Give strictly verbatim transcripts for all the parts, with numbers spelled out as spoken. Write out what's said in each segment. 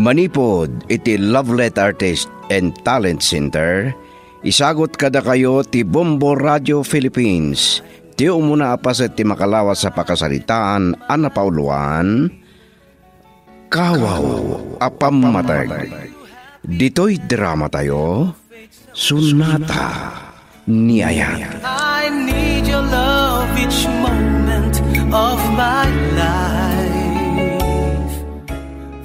Manipud iti Lovelet Artist and Talent Center, isagut kadakayo ti Bombo Radio Philippines, ti umuna a paset ti makalawas a pakasaritaan a napauloan, Kawaw a Pammateg. Ditoy dramatayo, Sonata ni Ayat. I need your love each moment of my life.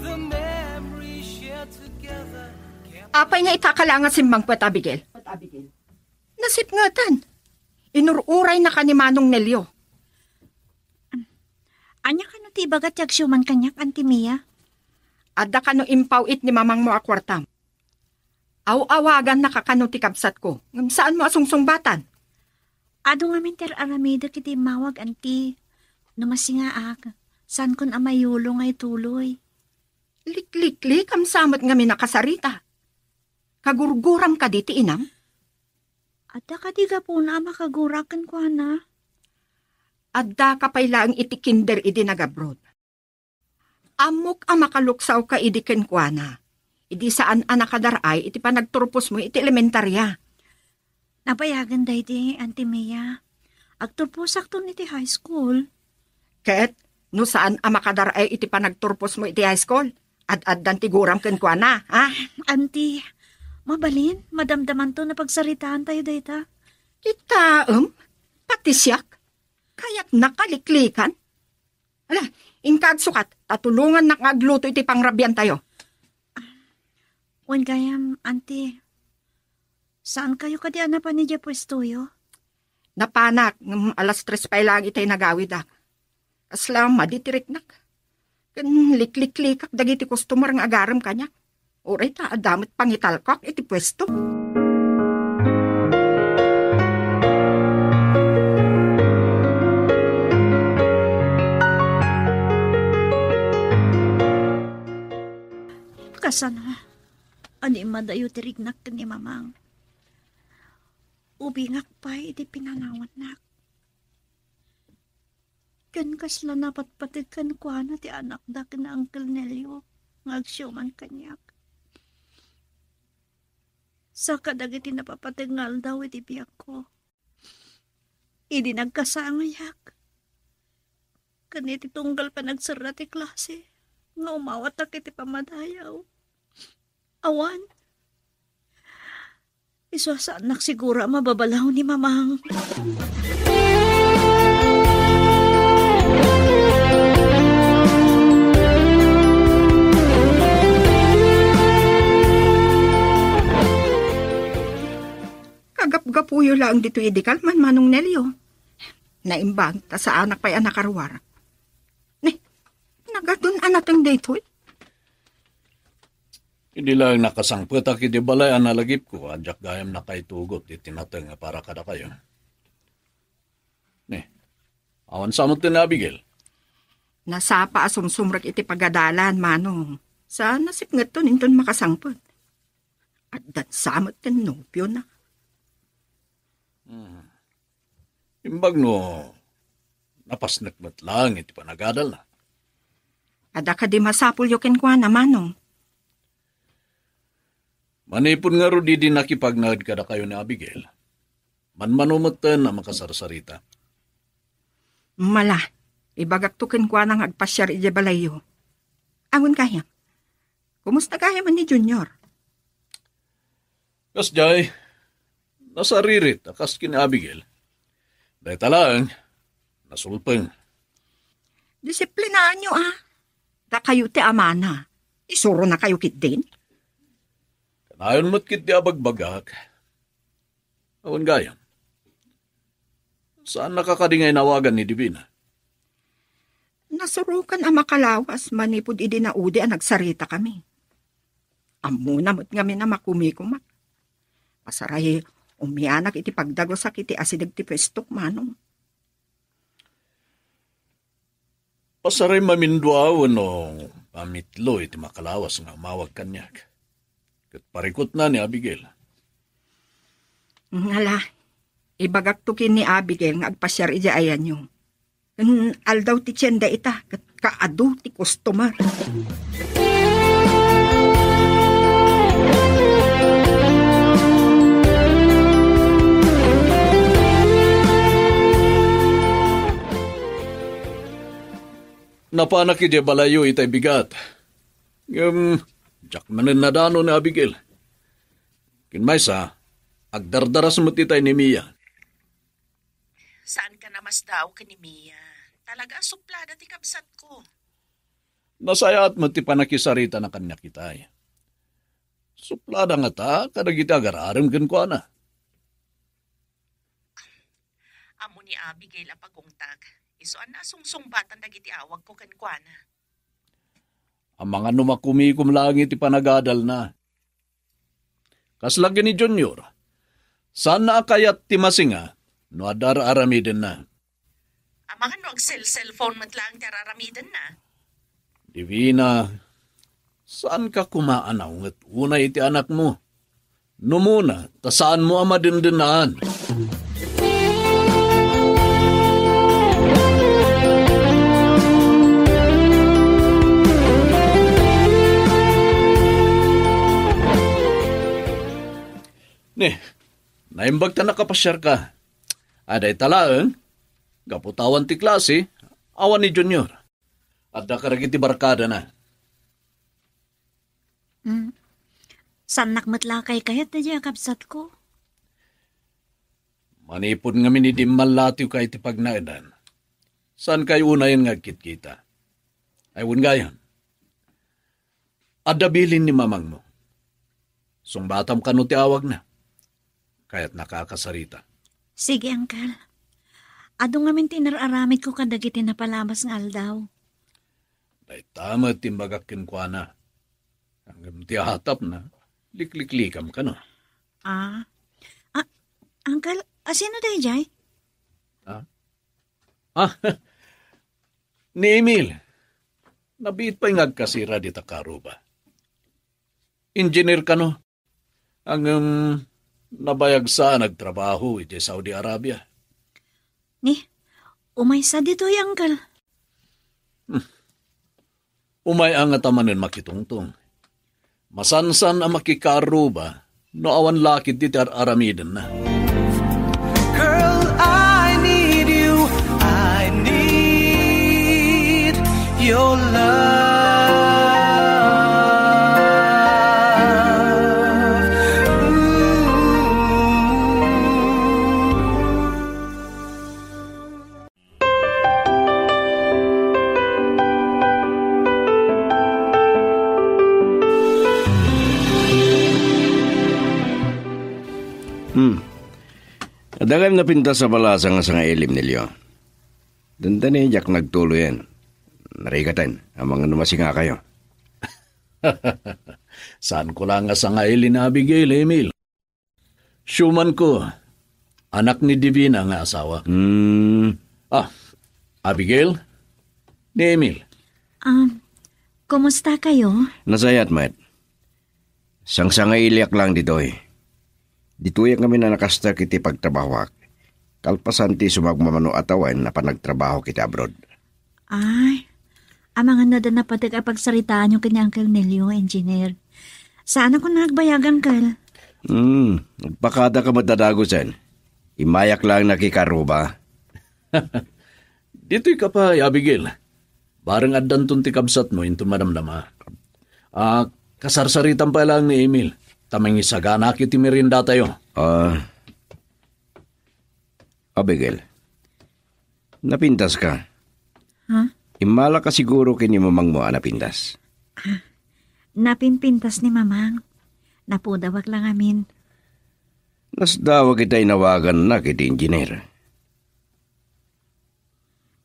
The memories shared together. Apay nga ita ka la nga simmangpet, Abigail? Nasipngetan. Inur-urayna ka ni Manong Nelio. Ania kano ti ibaga ti agsiuman kaniak, Auntie Mia? Adda kano impaw-it ni mamangmo a kuartam? Aw-awagannaka kano ti kabsatko, ngem saanmo a sungsungbatan? Adu ngamin ti ar-aramidek iti immawag, Auntie. No masingaak, saankon a mayulo nga ituloy. Likliklikam sa met ngamin a kasarita. Kagurguram kadi ti inam? Adda kadi gapuna a makagurak kenkuana? Adda ka pay laeng iti kinder idi nagabroad. Ammok a makaluksawka idi kenkuana. Idi saan a nakadar-ay iti panagturposmo iti elementaria. Nabayagen daydi, Auntie Mia. Agturposakton iti high school. Ket, no saan a makadar-ay iti panagturposmo iti high school, ad-addan ti guram kenkuana, ha? Auntie, mabalin, madamdamanto no pagsaritaantayo dayta. Kitaem, pati siak, kayatnak a liklikan. Ala, inka agsukat, ta tulongannak nga agluto iti pangrabiantayo. Wen gayam, Auntie, saankayo kadi a napan idiay puestoyo? Napanak, ngem alas tres pay laeng itay nagawidak. Kasla madi ti riknak. Ken likliklikak dagiti customer nga agarem kaniak. Uray ta adda met pangitalkak iti puesto. Kasano? Ania madayo ti riknak ken ni Mamang? Ubingak pay iti pinanawannak. Ken kasla napatpateg kenkuana ti anakda ken ni Uncle Nelio nga agsiuman kaniak. Saka dagiti napapateg nga aldaw iti biagko. Idi nagkasangayak, ken iti tunggal panagserra ti klase nga umawattak iti pammadayaw. Awan. Isu a saannak siguro a mababalaw ni Mamang. Kagapgapuyo laeng ditoy idi kalman, Manong Nelio. Naimbag ta saanak pay a nakaruar. Ni, nagadun a nateng daytoy? Idi laeng nakasangpetak iti balay a nalagipko, a diak gayam nakaitugot iti nateng a para kadakayo. Ni, awan sa met ni Abigail? Nasapa a sumsumrek iti pagadalan, Manong. Sa nasipngetton inton makasangpet. Addan sa met ti nobiona. Hmm. Imbag no napasnek met laeng iti panagadalna. Adda kadi masapulyo kenkuana, Manong? Manipud ngarud idi nakipagnaed kadakayo ni Abigail, manmano metten a makasarsarita. Mala, ibagakto kenkuana nga agpasiar idiay balayyo. Awan gayam. Kumusta gayam ni Junior? Kasdiay, nasaririt a kas ken ni Abigail. Dayta laeng, nasulpeng. Disiplinaanyo, a. Dakayo ti amana. Isuronakayo ketdin. Kanayon met ketdi a bagbagak. Awan gayam. Saannaka kadi nga inawagan ni Divina? Nasurokan a makalawas manipud idi naudi a nagsaritakami. Ammona met ngamin a makumikumak. Pasaray, umianak iti pagdagusak iti asideg ti puestok, Manong. Pasaray mamindua wenno mamitlo iti makalawas nga umawag kaniak. Ket parikutna ni Abigail. Ngala, ibagakto ken ni Abigail nga agpasiar idiay ayanyo. Ken aldaw ti tienda ita, ket kaadu ti customer. Napanak idiay balayyo itay bigat. Ngem, diak manen nadano ni Abigail. Ken maysa, agdardaras met itay ni Mia. Saan ka namasdaaw ken ni Mia? Talaga a suplada ti kabsatko. Nasayaat met ti pannakisaritana kaniak itay. Suplada ngata kadagiti agar-arem kenkuana. Ammo ni Abigail a pagungtak, isuanna a sungsungbatan dagiti awagko kenkuana. Amangan no makumikom laeng iti panagadalna. Kasla ken ni Junior, saanna a kayat ti masinga no adda ar-aramidenna. Amangan no agcell-cellphone met laeng ti ar-aramidenna. Divina, saanka koma a naunget unay iti anakmo? Numona, ta saanmo a madendennaan. Ni, naimbag ta nakapasiarka. Adda ita laeng, gapu ta awan ti klase, awan ni Junior. Adda kadagiti barkadana. Hmm. Saannak met la a kaykayat daydiay a kabsatko. Manipud ngamin idi immallatiwka iti pagnaedan, saankayo unayen nga agkitkita. Ay, wen gayam. Adda bilin ni mamangmo. Sungbatam kano ti awagna. Kayatnaka a kasarita. Sige, Uncle. Adu ngamin ti inar-aramidko kadagiti napalabas nga aldaw. Dayta met ti imbagak kenkuana. Ngem ti atapna, likliklikam kano. Ah. Ah, Uncle, a sino daydiay? Ah? Ah, ni Emil. Nabiit pay nga agkasira dita karuba. Engineer kano. Ngem nabayag sa a nagtrabaho idiay Saudi Arabia. Ni, umaysa ditoy, Uncle. Hmm. Umay-aya ngata manen makitungtong. Masansan a makikaruba no awan la ketdi ti ar-aramidenna. Girl, I need you. I need your love. Ooh. Hmm. Adda kayam napintas a balasang a sangailim, Nelio? Dandani, diak nagtuloyen. Narigaten, amangan no masingakayo. Saanko la nga sangailim ni Abigail, Emil. Siumanko, anak ni Divina nga asawa. Hmm. Ah, Abigail? Ni Emil? Ah, kumusta kayo? Nasayaat met. Sangsangailiak lang ditoy. Ditoyak ngamin a nakastak iti pagtrabahoak. Kalpasan ti sumagmamano a tawen a panagtrabahok iti abroad. Ay, amangan no adda napateg a pagsaritaanyo ken ni Uncle Nelio, Engineer. Saan a kuna agbayag, Uncle? Hmm, agpakadaka met a dagusen. Immayak laeng nakikaruba. Ditoy ka pay, Abigail. Bareng addanton ti kabsatmo inton madamdama. Ah, kasarsaritam pay laeng ni Emil. Ta mangisaganak iti meriendatayo. Ah, Abigail, napintas ka? Ha? Immala ka siguro ken ni mamangmo a napintas? Ah, napinpintas ni mamang. Napudawak lang amin. Nasdawak ita inawagannak iti engineer.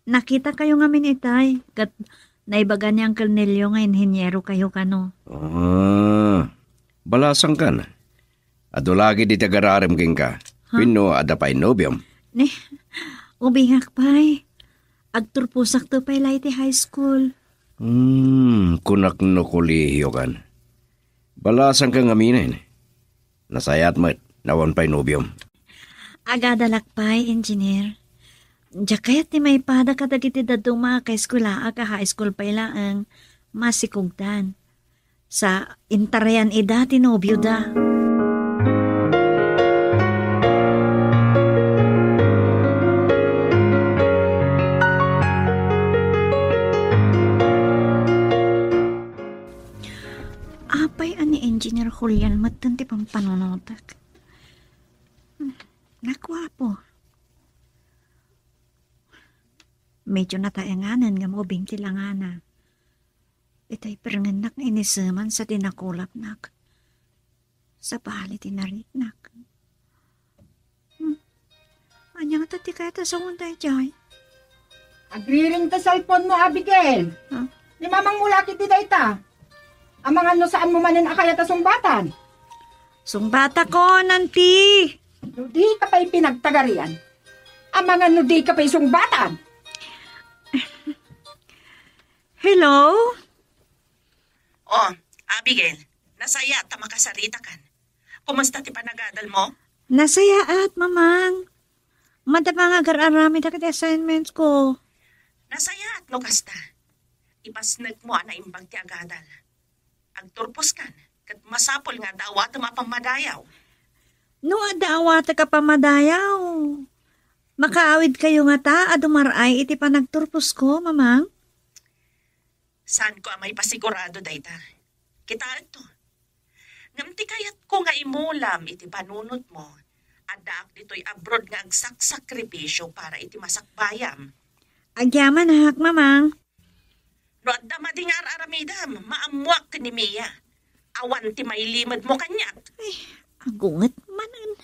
Nakita kayo ngamin itay, ket naibaga ni Uncle Nelio nga inhinyero kayo kano. Ah, balasang kan. Adu la gidi ti agararem kenka. Ha? Wenno adda pay nobiom? Ne, ubingak pay. Agturposakto pay la iti high school. Hmm, kunak no kolehiyo kan. Balasang ka ngaminen. Nasayaat met, no awan pay nobiom. Agadalak pay, Engineer. Diak kayat ti maipada kadagiti dadduma a kaeskuelaak a high school pay laeng, masikugdan. Sa intarayan ida ti nobioda. Kulian metten ti pampanunotek. Hmm, naku, Apo. Medyo nataenganen nga maubing ti langana. Itay pirengennak nga iniseman sa di nakulapnak. Sabali ti nariknak. Hmm. Ania ngata ti kayat a sawen daydiay? Agriring ta cellphone mo, Abigail. Huh? Ni mamang mo lakit di dayta. Amangan no saan mo manen a kayat a sungbatan. Sungbatakon, Auntie. No di ka pay pinagtagarian. Amangan no di ka pay sungbatan. Hello? Oh, Abigail, nasayaat ta makasaritakan. Kumusta ti panagadal mo? Nasayaat, Mamang. Madama nga agar-aramid dagiti assignments ko. Nasayaat no kasta. Ipasnek mo a naimbag ti agadal. Agturposkan, ket masapul nga adda awatem a pammadayaw. No adda awatek a pammadayaw, makaawidkayo ngata a dumar-ay iti panagturposko, Mamang? Saanko a maipasigurado dayta. Kitaento. Ngem ti kayatko nga imulam iti panunotmo, addaak ditoy abroad nga agsaksakripisio para iti masakbayam. Agyamanak, Mamang. No adda madi nga ar-aramidem, maammoak ken ni Mia. Awan ti mailimedmo kaniak. Ay, agunget manen.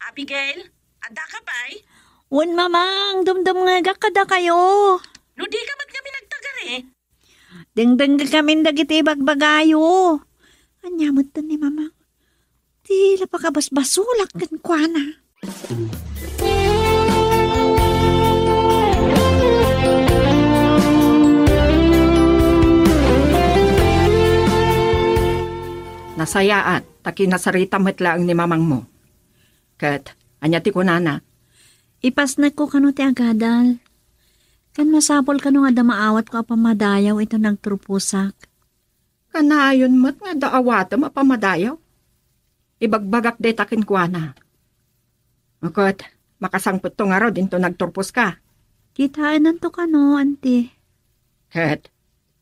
Abigail, adda ka pay? Wen, Mamang, dumdumngegak kadakayo. No di ka met ngamin agtagari, dengdengngegkamin dagiti ibagbagayo. Ania metten ni Mamang? Ti la pakabasbasolak kenkuana. Nasayaat, ta kinasarita met laeng ni mamangmo. Ket, ania ti kunana? Ipasnekko kano ti agadal. Ken masapul kano nga adda maawatko a pammadayaw iti nagturposak. Kanayon met nga adda awatem a pammadayaw. Ibagbagak dayta kenkuana. Ket, makasangpetto ngarud inton nagturposka. Kitaenanto kano, Auntie. Ket,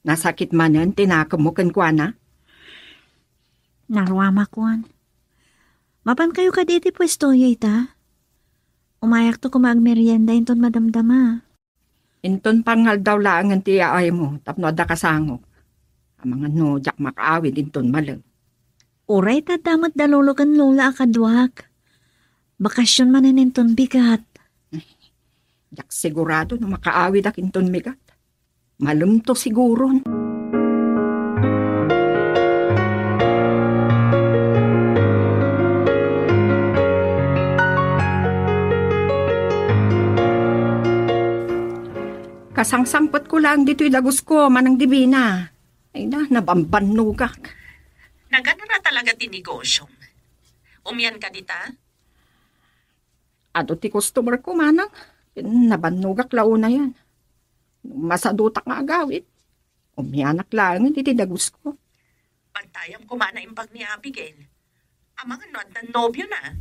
nasakit manen ti nakemmo kenkuana? Naruamakon. Mapankayo kadi iti puestoyo ita? Umayakto koma agmerienda inton madamdama. Inton pangaldaw laengen ti yaaymo tapno adda kasangok. Amangan no diak makaawid inton malem. Uray ta adda met da lolo ken lola a kaduak. Bakasion manen inton bigat. Diak sigurado no makaawidak inton bigat. Malemto siguron. Kasangsangpetko laeng ditoy dagusko, Manang Divina. Ay na, nabambannogak. Naganna talaga ti negosyom. Umian ka dita? Adu ti customer ko, manang. Nabannogak la unayen. Masadutak nga agawid. Umianak laeng iti dagusko. Bantayam koma a naimbag ni Abigail. Amangan no addan nobiona.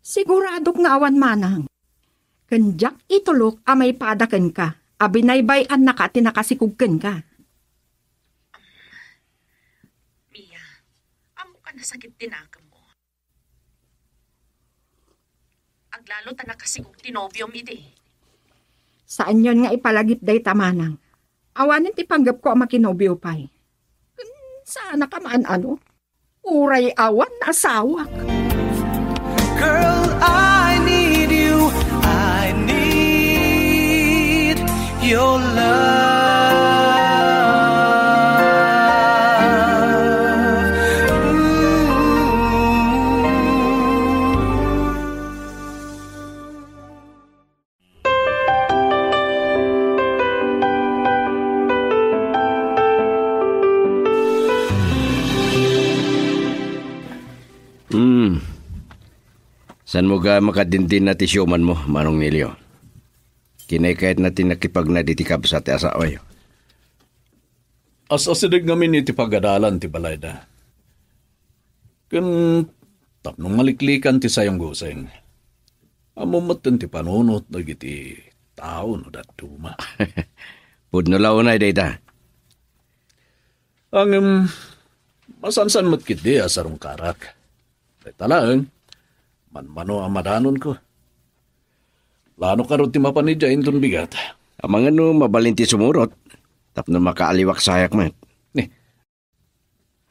Siguradok nga awan manang. Ken diak itulok a maipada kenka a binaybay-annaka ti nakasikog kenka. Mia, ammoka nasakit ti nakemmo. Aglalo ta nakasigog ti nobiom idi. Saanyon nga ipalagip dayta manang. Awanen ti panggepko a makinobio pay. Ken saanak a maan-ano. Uray awan asawak. Girl, I need you. I need your love. Ooh. Hmm. Saanmo nga makadindinna ti siumanmo, Manong Nelio? Kinaykayatna ti nakipagnad iti kabsat ti asawayo. As-asideg ngamin iti pagadalan ti balayda. Ken tapno maliklikan ti sayong guseng, ammom metten ti panunot dagiti tao no dadduma. Pudno la unay dayta. Ngem, Masansan met ketdi a sarungkarak. Dayta laeng, manmano a madanonko. Plano kano ti mapan idiay inton bigat. Amangan no mabalin ti sumurot, tapno makaaliwaksayak met. Ni,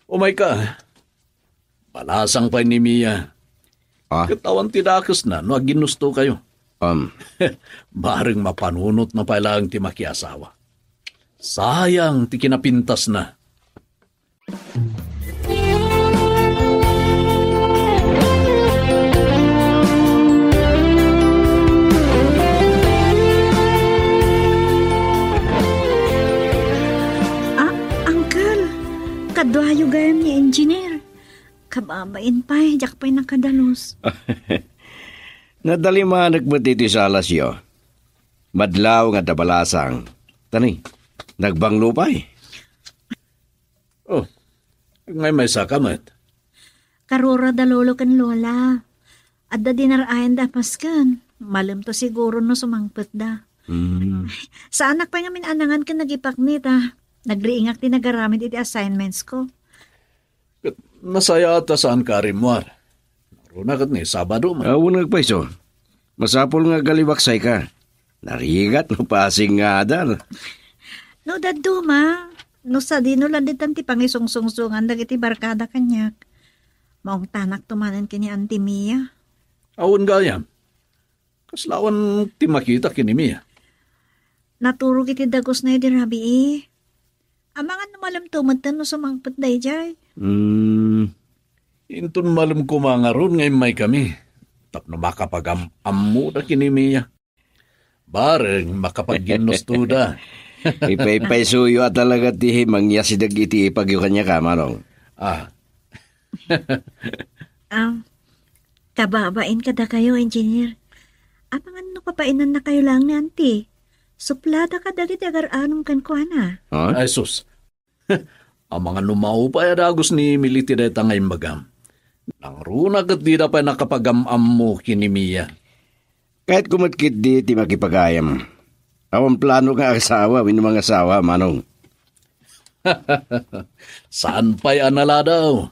umayka. Balasang pay ni Mia. Ah? Ket awan ti dakesna no agginustokayo. Um. Bareng mapanunotna pay laeng ti makiasawa. Sayang ti kinapintasna. Ah, Uncle, kaduayo gayam ni Engineer. Kababain pay, diak pay nakadalus. Nadalimanek met iti salasyo. Madlaw nga adda balasang. Tani, nagbanglo pay. Oh, ngem maysa ka met. Karurada lolo ken lola. Adda dinar-ayan da a pasken. Malemto siguro no sumangpetda. Hmm. Saanak pay ngamin anangan ken nagipaknit a. Nagriingak ti nagaramid iti assignments ko. Ket nasayaat a saanka a rimmuar. Nangruna ket ni Sabado man. Awan nga agpayso. Masapul nga agaliwaksayka. Narigat no pasig nga adal. No dadduma, no sadino landitan ti pangisungsungsungan dagiti barkada kaniak. Maungtanak to manen ken ni Auntie Mia. Awan gayam. Kasla awan ti makita ken ni Mia. Naturog iti dagusna idi rabii. Amangan no malemto metten no sumangpet daydiay. Hmm. Inton malem koma ngarud nga immaykami, tapno makapagam-ammoda ken ni Mia. Bareng makapagginnustoda. Ipaypaysoyo a talaga ti mangyasi dagiti ipagyo kaniaka, Manong. Ah. Ah, kababain kadakayo, Engineer. Amangan no papainannakayo laeng ni Auntie. Suplada kadagiti agar-anom kenkuana. Ha? Ay, sus. Amangan no maupay a dagus ni Emily ti dayta nga imbagam. Nangruna ket dida pay nakapagam-ammo ken ni Mia. Kayatko met ketdi ti makipagayam. Awan plano nga asawa wenno mangasawa, Manong. Saan pay a naladaw?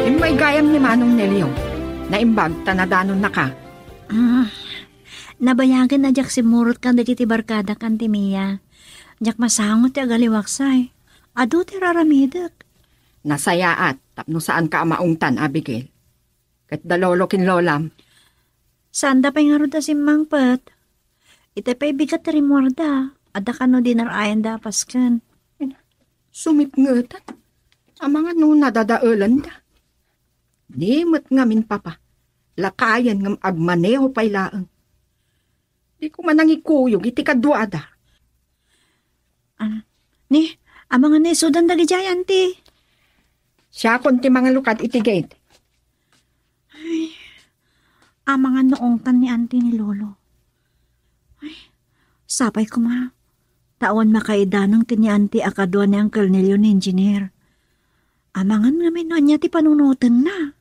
Immay gayam ni Manong Nelio. Naimbag ta nadanonnaka. Ah, nabayagen a diak simmurot kadagiti barkadak, Auntie Mia. Diak masango ti agaliwaksay. Adu ti raramidek. Nasayaat tapno saanka a maungtan, Abigail. Ket da lolo ken lolam. Saanda pay ngarud a simmangpet. Itay pay bigat ti rimmuarda. Adda kano dinar-ayanda a pasken. Sumipngetan. Amangan no nadadaelanda. Ni met ngamin, Papa. Lakayen ngem agmaneho pay laeng. Diko man nangikuyog iti kaduada. Ah, ni, amangan no isudan dagidiay, Auntie. Siakon ti mangalukad iti gate. Ay, amangan no ungtan ni Auntie ni Lolo. Ay, sapay koma. Ta awan makaidanong ken ni Auntie a kadua ni Uncle Nelio ni Engineer. Amangan ngamin no ania ti panunotenna.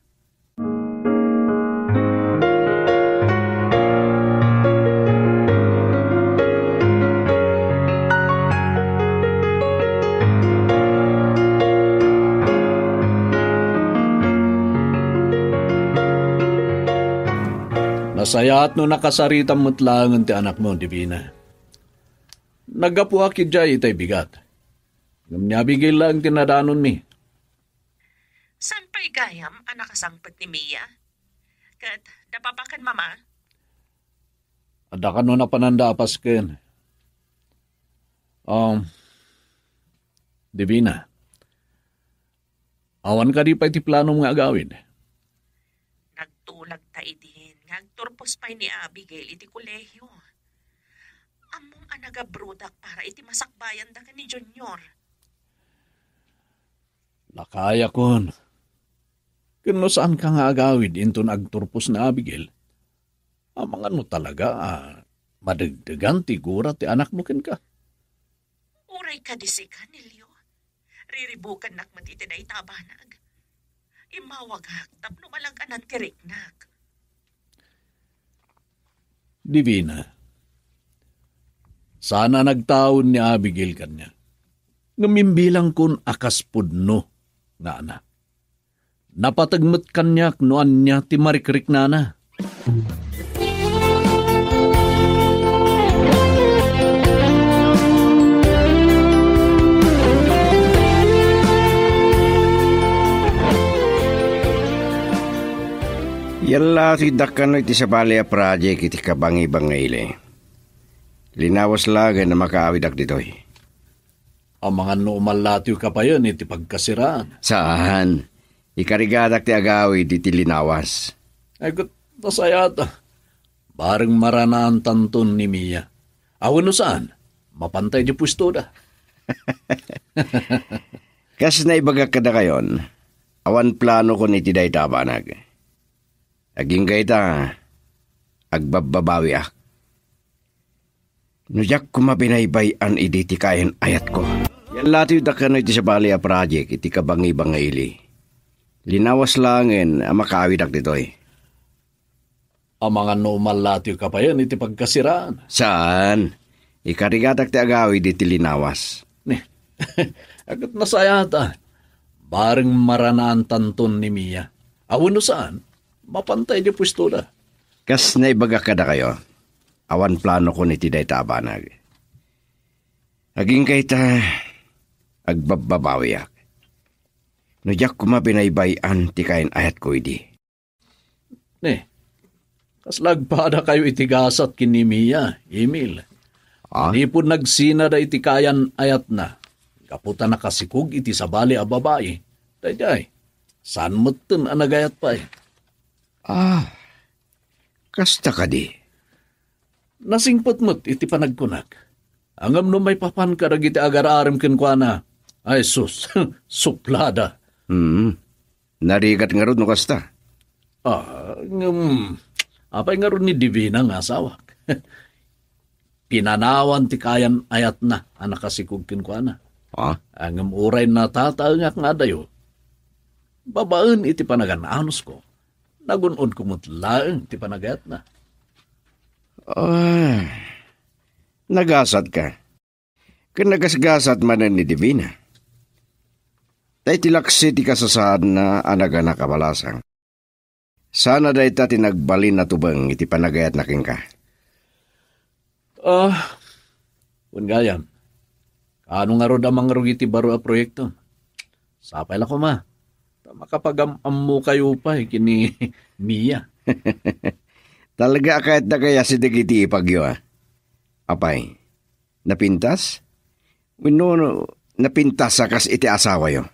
Nasayaat no nakasaritam met laengen ti anakmo, Divina. Naggapuak idiay itay bigat. Ngem ni Abigail laeng ti nadanonmi. Saan pay gayam a nakasangpet ni Mia? Ket da papa ken mama? Adda kano napananda a pasken. Um, Divina, awan kadi pay ti planom nga agawid? Nagtulag ta idin nga agturpos pay ni Abigail iti kolehio. Ammom a nagabrodak para iti masakbayanda ken ni Junior. Lakayakon. Ken no saanka nga agawid inton agturpos ni Abigail, amangan no talaga a madegdegan ti gura ti anakmo kenka. Uray kadi sika, Nelio. Riribukannak met iti dayta a banag. Immawagak tapno malag-anan ti riknak. Divina, saan a nagtaud ni Abigail kaniak, ngem imbilangkon a kas pudno nga anak. Napateg met kaniak no ania ti marikriknana. Yalla ti dakkan iti sabali a project iti kabangi-bangi ili. Linawas laeng a makaawidak ditoy. Amangan no umallatiw ka payen iti pagkasiraan. Saan. Ikarigatak ti agawid iti linawas. Ay, ket nasayat. Bareng maranaantanton ni Mia. Awan no saan, mapantay di puestoda. Kas naibagak kadakayon, awan plano kon iti dayta a banag. Agingga ita, agbabbabawiak. No diak koma binaybay-an idi ti kayan-ayatko. Yallatiw dakkan iti sabali a project iti kabangi-bangi ili. Linawas laengen a makaawidak ditoy. Amangan no umallatiw ka payen iti pagkasiraan. Saan. Ikarigatak ti agawid iti linawas. Ni, agat nasayata. Bareng maranaantanton ni Mia. Awan no saan, mapantay di puestoda. Kas naibagak kadakayo, awan plano kon iti dayta a banag. Agingga ita, agbabbabawiak. No diak koma binaybay-an ti kayan-ayatko idi. Ne, kasla agpadakayo iti gasat ken ni Mia, Emil. Ah? Manipud nagsinada iti kayan-ayatna, gapu ta nakasikog iti sabali a babai. Daydiay, saan metten a nagayat pay. Ah, kasta kadi? Nasingpet met iti panagkunak. Ngem no maipapan kadagiti agar-arem kenkuana, ay sus, suplada. Hmm. Narigat ngarud no kasta? Ah, ngem, apay ngarud ni Divina nga asawak? Pinanawan ti kayan-ayatna a nakasikog kenkuana. Ah? Ah, ngem uray natataengak nga adayo, babaen iti panagan-anusko, nagun-odko met laeng ti panagayatna. Ah, nagasatka. Ken nagasgasat manen ni Divina. Ta iti laksi ti kasasaadna a naganak a balasang, sana dayta ti nagbalin a tubeng iti panagayatna kenka. Ah, wen gayam, kaano ngarud a mangrugi ti baro a proyekto? Sapay la koma, ta makapagam-ammokayo pay ken ni Mia. Talaga a kayatda kayat dagiti ipagyo, a? Apay, napintas? Wenno napintas a kas iti asawayo?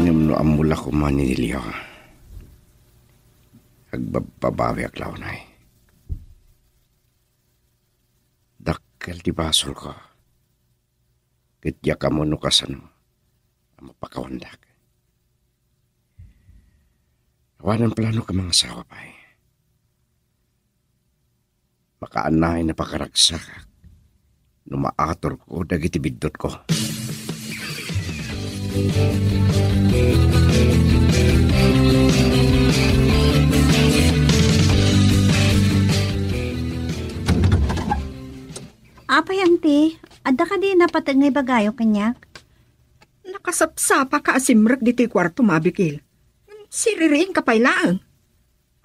Ngem no ammo la koma ni Leo, agbabbabawiak la unay. Dakkel ti basolko. Ket diak ammo no kasano a mapakawandak. Awanen plano ka mangasawa pay. Makaannayen a pakaragsakak no maaturko dagiti biddutko. Apay, anti, adda kadi napateg nga ibagayo kaniak? Nakasapsapaka a simrek ditoy kuartom, Abigail. Siririingka pay laeng.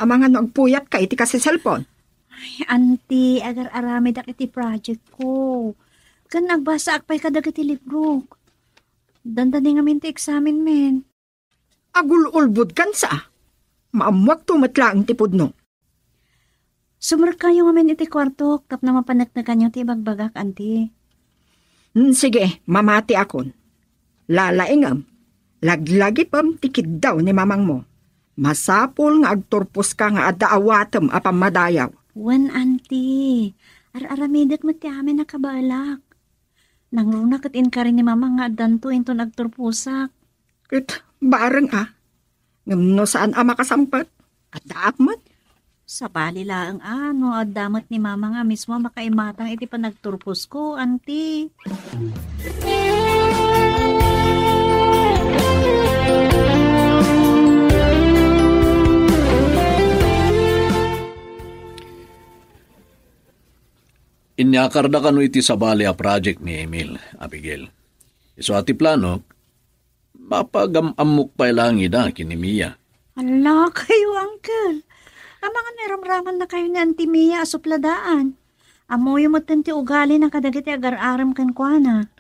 Amangan no agpuyatka iti kasiselpon. Ay, anti, agar-aramidak iti project ko. Ken agbasaak pay kadagiti librok. Dandani ngamin ti eksamen men. Agul-ulbodkan sa. Maammuakto met laeng ti pudno. Sumrekkayo ngamin iti kuartok tapno mapaneknekanyo ti ibagbagak, anti. Hmm, sige, mamatiakon. Lalaingem, laglagipem ti kiddaw ni mamangmo. Masapul nga agturposka nga adda awatem a pammadayaw. Wen, anti. Ar-aramidek met ti amin a kabaelak. Nangruna ket inkari ni Mama nga addanto inton agturposak. Ket bareng a. Ngem no saan a makasangpet, addaak met. Sabali laeng a no adda met ni Mama nga mismo a makaimatang iti panagturposko, anti. Inyakarda kano iti sabali a project ni Emil, Abigail. Isu a ti planok, mapagam-ammok pay laeng ida ken ni Mia. Ala kayo, Uncle. Amangan no iramramanna kayo ni Auntie Mia a supladaan. Ammoyo metten ti ugalina kadagiti agar-arem kenkuana.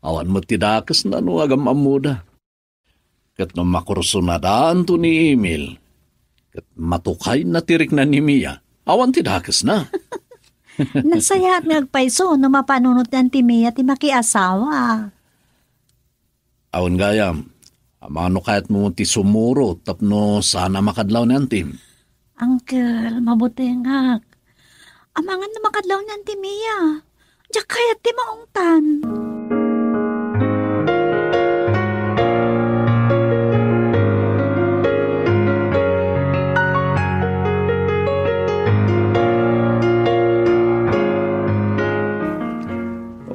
Awan met ti dakesna no agam-ammoda. Ket no makursunadaanto ni Emil, ket matukayna ti rikna ni Mia, awan ti dakesna. Nasayaat nga agpayso no mapanunot ni Auntie Mia ti makiasawa. Awan gayam, amangan no kayatmo ti sumuro tapno saan a makadlaw ni Auntie. Uncle, mabutengak. Amangan no makadlaw ni Auntie Mia. Diak kayat ti maungtan.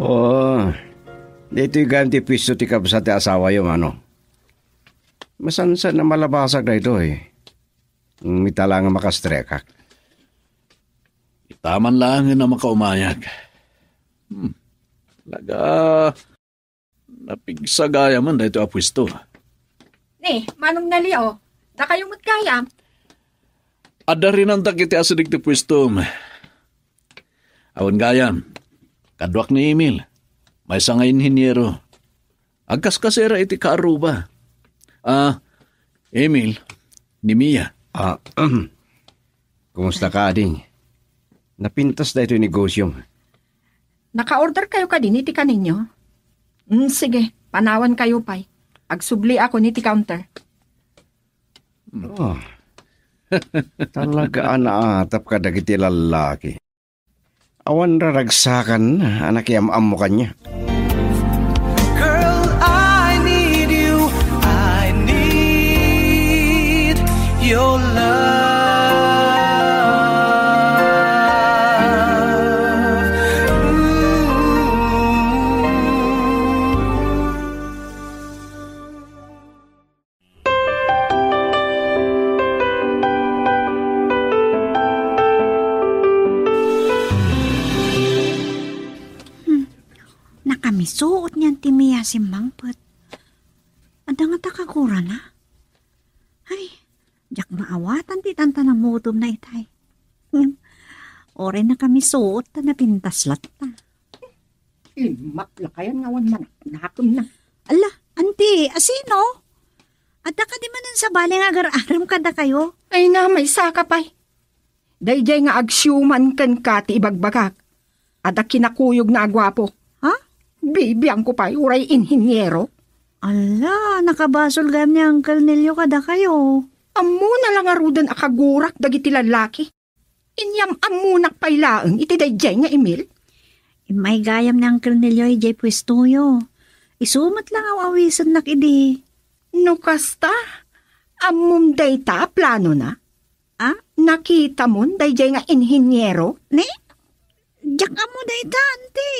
Oh, daytoy gayam ti pwesto ti kabsat ti asawayo, mano? Masansan a malabasag daytoy. Mita la nga makastrekak. Itaman laengen a makaumayag. Hmm. Talaga, napigsa gayam daytoy a pwesto. Ni, Manong Nelio, dakayo met gayam? Adda rinantak iti asideg ti pwesto. Awan gayam, kaduak ni Emil, maysa nga inhiniero. Agkaskasera iti kaaruba. Ah, Emil, ni Mia. Ah, kumusta ka, ading? Napintas daytoy negosiom. Naka-order kayo kadi iti kaninyo? Mm, sige, panawan kayo pay. Agsubli ako iti counter. Oh. Talaga a naatap kadagiti lallaki. Awan raragsakan a nakiam-ammo kaniak. Girl, I need you. I need your love. Ooh. Hmm. Nakamisuot niyan ti Mia simmangpet. Adda ngata kagurana? Ay, diak maawatan ti tantanamutom na itay. Ngem, uray nakamisuot ta napintas latta. Immak lakayan nga awan manaknakemna. Ala, anti, asino? Adda kadi manen sabali nga agar-arem kadakayo? Ay na, maysa ka pay. Daydiay nga agsiuman kenka ti ibagbagak. Adda kinakuyogna a guapo. Ha? Bibiangko pay, uray inhiniero. Ala, nakabasol gayam ni Uncle Nelio kadakayo. Ammona la ngaruden a kagurak dagiti lallaki. Inyam-ammonak pay laeng iti daydiay nga Emil. Immay gayam ni Uncle Nelio idiay puestoyo. Isu met la nga aw-awisennak idi. No kasta, ammom dayta a planona? Ah? Nakitamon daydiay nga inhiniero? Ne? Diak ammo dayta, anti.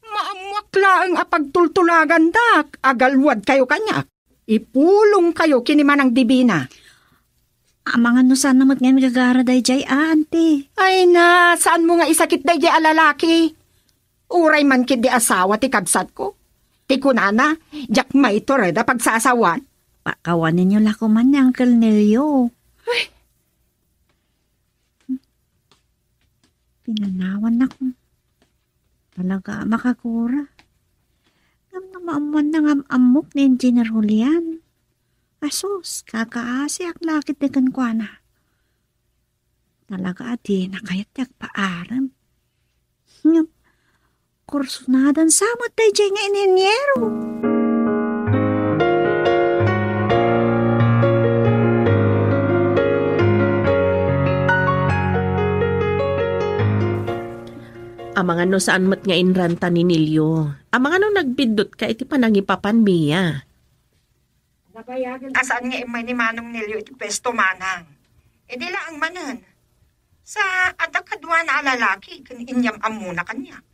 Maammoak laeng a pagtultulagandak. Agalwad kayo kaniak. Ipulong kayo ken ni Manang Divina. Amangan no saan na met ngamin gagara daydiay a, anti. Ay na, saan mo nga isakit daydiay a lalaki? Uray man ketdi asawa ti kabsatko. Ti kunana, diak maiturod a pagsasawan. Pakawanenyo la koman ni Uncle Nelio. Ay. Pinanawannak. Talaga a makagura. Ngem no maammoanna nga am-ammok ni Engineer Julian. Asus, kakaasiak la ketdi kenkuana. Talaga a dina kayat ti agpaarem. Ngem, kursunadan sa met daydiay nga inhiniero. Amangan no saan met nga inranta ni Nelio. Amangan no nagbiddut ka iti panangipapan, Mia. A saan nga immay ni Manong Nelio iti puesto, Manang? Idi laeng manen, sa adda kaduana a lalaki ken inyam-ammona kaniak.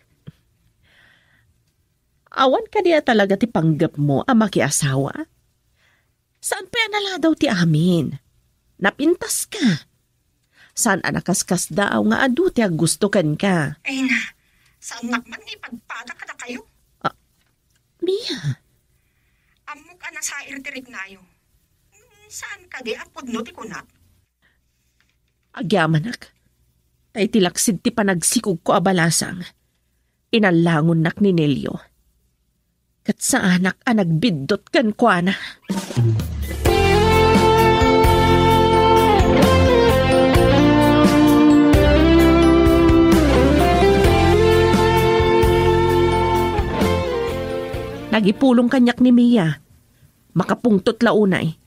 Awan kadi a talaga ti panggepmo a makiasawa? Saan pay a naladaw ti amin? Napintaska. Saan a nakaskasdaaw nga adu ti aggusto kenka? Ay na, saannak man nga ipagpada kadakayo. Ah, Mia. Ammok a nasair ti riknayo. Saan kadi a pudno ti kunak? Agyamanak. Ta iti laksid ti panagsikogko a balasang, inallangonnak ni Nelio. Ket saanak a nagbiddut kenkuana. Nagipulong kaniak ni Mia. Makapungtot la unay.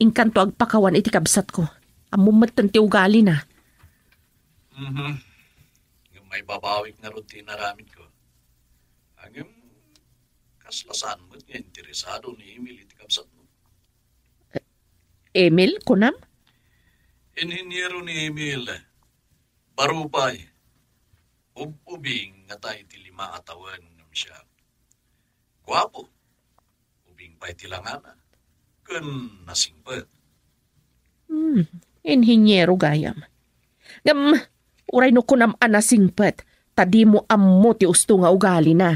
Inkanto agpakawan iti kabsatko. Ammom metten ti ugalina. Mhm. Ngem maibabawik ngarud ti inaramidko. Ngem, kasla saan met nga interesado ni Emil iti kabsatmo? Emil, kunam? Inhinyero ni Emil. Baro pay. Ub-ubing nga tay ti lima a tawen ngem siak. Guapo. Ubing pay ti langana. Ken nasingpet. Hmm, inhinyero gayam. Ngem, uray no kunam a nasingpet, ta dimo ammo ti usto nga ugalina.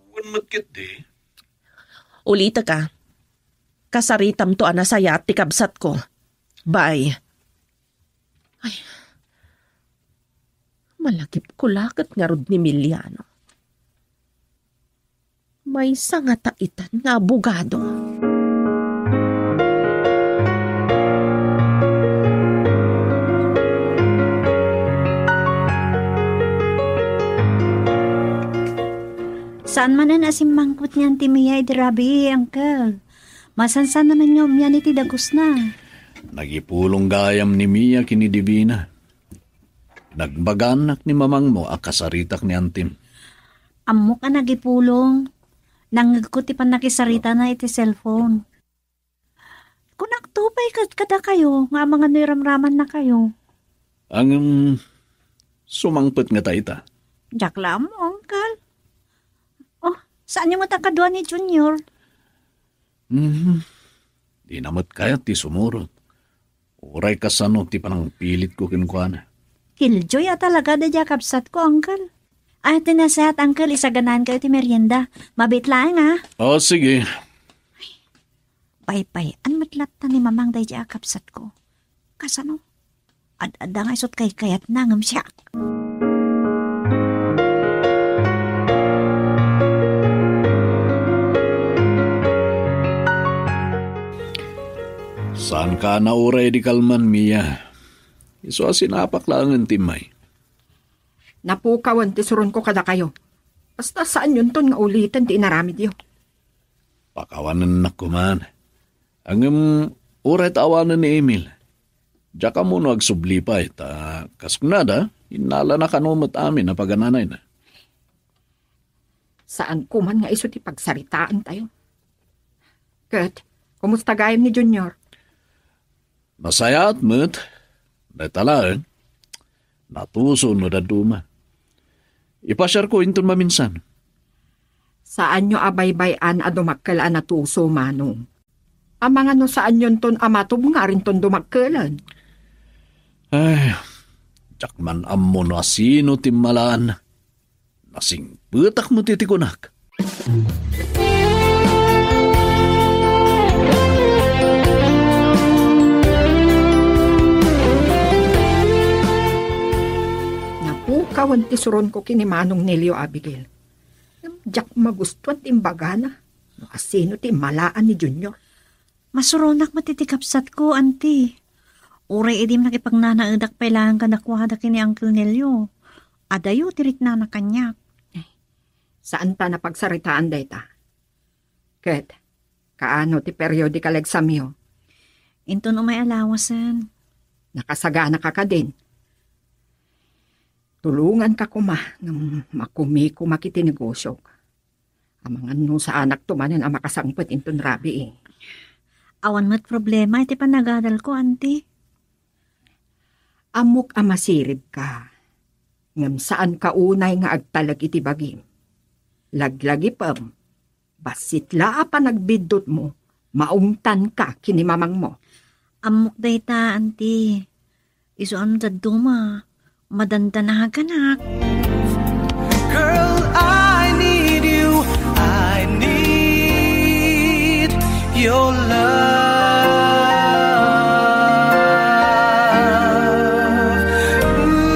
Wen met ketdi. Ulitek a, kasaritamto a nasayaat ti kabsatko. Bye. Ay, malagipko la ket ngarud ni Emiliano. Maysa ngata itan nga abogado. Saan manen a simmangpet ni Auntie Mia idi rabii, Uncle. Masansan manen nga umian iti dagusna. Nagipulong gayam ni Mia ken ni Divina. Nagbaganak ni mamangmo a kasaritak ni Antim. Ammok a nagipulong. Nangngegko ti pannakisaritana iti cellphone. Kunakto pay ket kadakayo nga amangan no iramramannakayo. Ngem, sumangpet ngata ita. Diak la ammo, Uncle. Oh, saanyo met a kadua ni Junior? Mhm. Dina met kayat ti sumurot. Uray kasano ti panangpilitko kenkuana. Killjoy a talaga daydiay a kabsatko, Uncle. Ay, ti nasayaat, Uncle, isaganaankayo ti merienda. Mabiit laeng, a. O, sige. Paypayan met latta ni Mamang daydiay a kabsatko. Kasano? Ad-adda nga isut' kaykayatna ngem siak. Saanka a nauray idi kalman, Mia. Isu a sinapak laengen ti immay. Napukawen ti suronko kadakayo. Basta saanyonton nga uliten ti inaramidyo. Pakawanennak koman. Ngem, uray ta awanen ni Emil. Diak ammo no agsubli pay, ta kas kunada, innalana kano met amin a pagananayna. Saan koman nga isu ti pagsaritaantayo. Ket, kumusta gayam ni Junior? Nasayaat met. Dayta laeng. Natuso no dadduma. Ipasiarko inton maminsan. Saanyo a baybay-an a dumakkel a natuso, Manong. Amangan no saanyonton a matubngarinton dumakkelen. Ay, diak man ammo no asino ti immalaan. Nasingpetak met iti kunak. Napukawen ti suronko ken ni Manong Nelio, Abigail. Ngem diak magustuan ti imbagana no asino ti immalaan ni Junior. Masuronak met iti kabsatko, Auntie. Uray idi nakipagnanaedak pay laeng kadakuada ken ni Uncle Nelio, adayo ti riknana kaniak. Saan ta napagsaritaan dayta. Ket, kaano ti periodical examyo? Inton umay a lawasen. Nakasaganaka kadin. Tulonganka koma ngem makumikoma iti negosyok. Amangan no saanakto manen a makasangpet inton rabii. Awan met problema iti panagadalko, Auntie. Ammok a masiribka, ngem saanka unay nga agtalek iti bagim. Laglagipem, bassit la a panagbiddutmo, maungtanka ken ni mamangmo. Ammok dayta, Auntie. Isu a no dadduma, madandanaganak. Girl, I need you. I need your love. Ooh.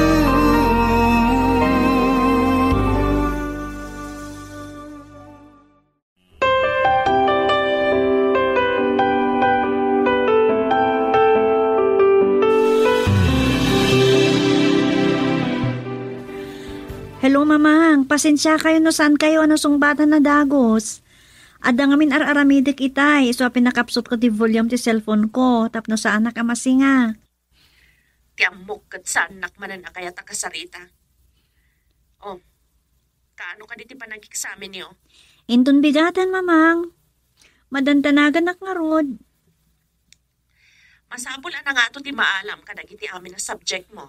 Hello, Mamang. Pasensia kayo no saan kayo a nasungbatan a dagus. Adda ngamin ar-aramidek itay, isu a pinakapsut ko ti volume ti cellphone ko, tapno saanak a masinga. Ti ammok ket saannak manen a kayat a kasarita. Oh, kaano kadi ti panag-examen yo? Inton bigaten, Mamang. Madandanaganak ngarud. Masapul a nangato ti maalam kadagiti amin a subject mo.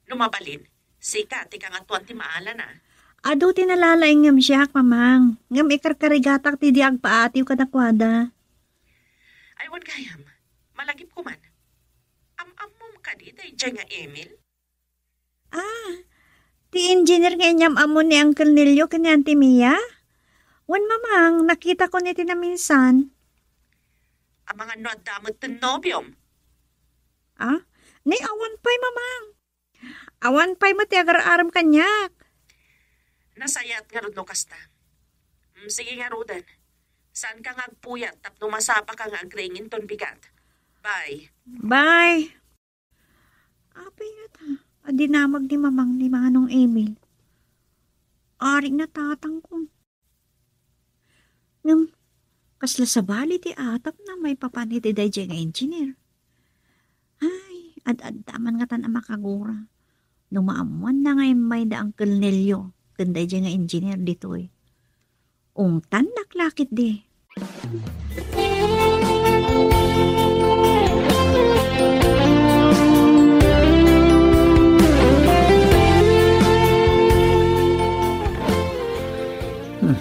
No mabalin, sika ti kangatoan ti maalana. Adu ti nalalaing ngem siak, Mamang. Ngem ikarkarigatak ti di agpaatiw kadakuada. Ay, wen gayam, malagipko man. Am-ammom kadi daydiay nga Emil? Ah, ti engineer nga inyam-ammon ni Uncle Nelio ken ni Auntie Mia? Wen, Mamang, nakitako ni ti naminsan. Amangan no adda met ti nobiom? Ah? Ni awan pay, Mamang. Awan pay met ti agar-arem kaniak. Nasayaat ngarud no kasta. Mm, sige ngaruden. Saanka nga agpuyat tapno masapaka nga agriing inton bigat. Bye. Bye. Apay ngata a dinamag ni Mamang ni Manong Emil? Arik na tatangko. Ngem, kasla sabali ti atapna maipapan iti daydiay nga engineer. Ay, ad-adda man ngatan a makagura. No maammoanna nga immay da Uncle Nelio ken daydiay nga engineer ditoy. Ungtannak la ketdi. Hmm.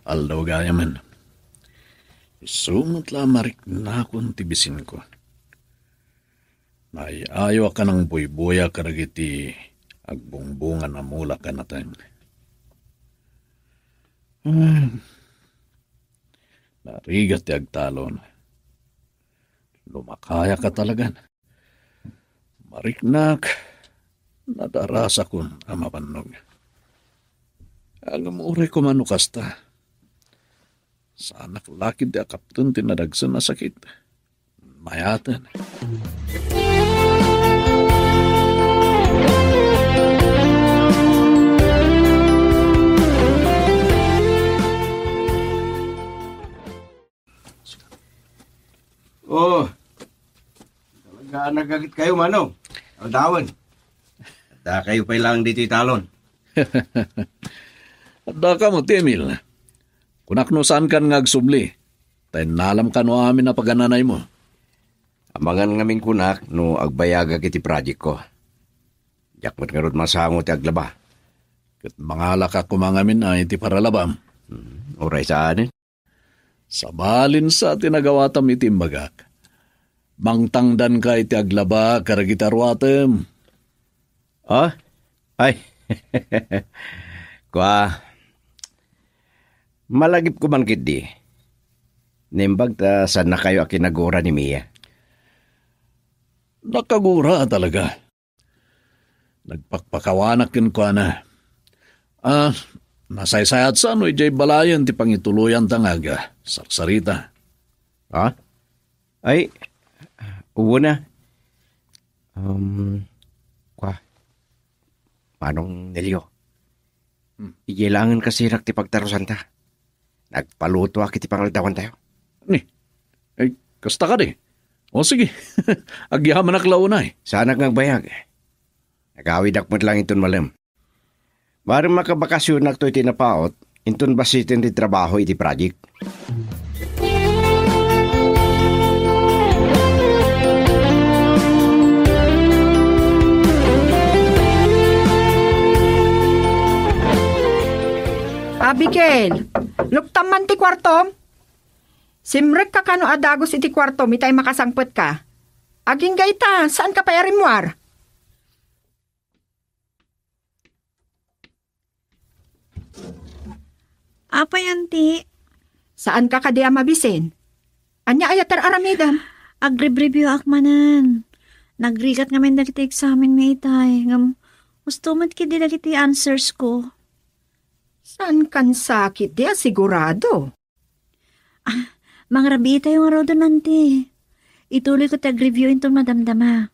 Aldaw gayamen. Isu met la a mariknakon ti bisinko. Naay-ayo a kanang buybuya kadagiti agbungbungan a mulak a nateng. Hmm. Narigat ti agtalon. Lumakayaka talagan. Mariknak, nadarasakon a mabannog. Ngem uray koma no kasta. Saanak la ketdi a kapten ti nadagsen a sakit. Mayaten. Oh, talaga nagagit kayo, Manong. Aldawen. Adda kayo pay lang ditoy talon. Adda ka mo, Timil. Kunak no saan kan nga agsubli. Ta innalam kano amin a pagananay mo. Amangan ngamin kunak no agbayagak iti project ko. Diak met ngarud masango ti aglaba. Ket mangalaka koma ngamin a iti paralabam. Hmm, uray saanen. Sabalin sa ti nagawatam iti imbagak. Mangtangdanka iti aglaba kadagiti aruatem. Ah? Ay. Kua, malagipko man ketdi. Naimbag ta saannakayo a kinagura ni Mia. Nakagura talaga. Nagpakpakawanak kenkuana. Ah, nasaysayaat sa no idiay balayen ti pangituloyanta nga aga, sarsarita. Ha? Ay, ubo na. Um, kwa, Manong Nelio. Hmm. Iyalangen kasirak ti pagtarusanta. Nagpalutoak iti pangaldawantayo. Ni? Ay, kasta kadi? O sige, agyamanak la unay. Saanak nga agbayag. Agawidak met lang inton malem. Barem makabakasionakto iti napaut, inton basiten ti trabaho iti project. Abigail, luktam man ti kuartom? Simrekka kano a dagus iti kuartom itay makasangpetka? Agingga ita, saanka pay a rimmuar? Apay, anti? Saanka kadi a mabisin? Ania aya ti ar-aramidem? Agribribioak manen. Nagrigat ngamin dagiti examen mi itay, ngem husto met ketdi dagiti answers ko. Saankan sakit di a sigurado? Ah, mangrabiitayo ngaruden, anti. Ituloyko ti agreview inton madamdama.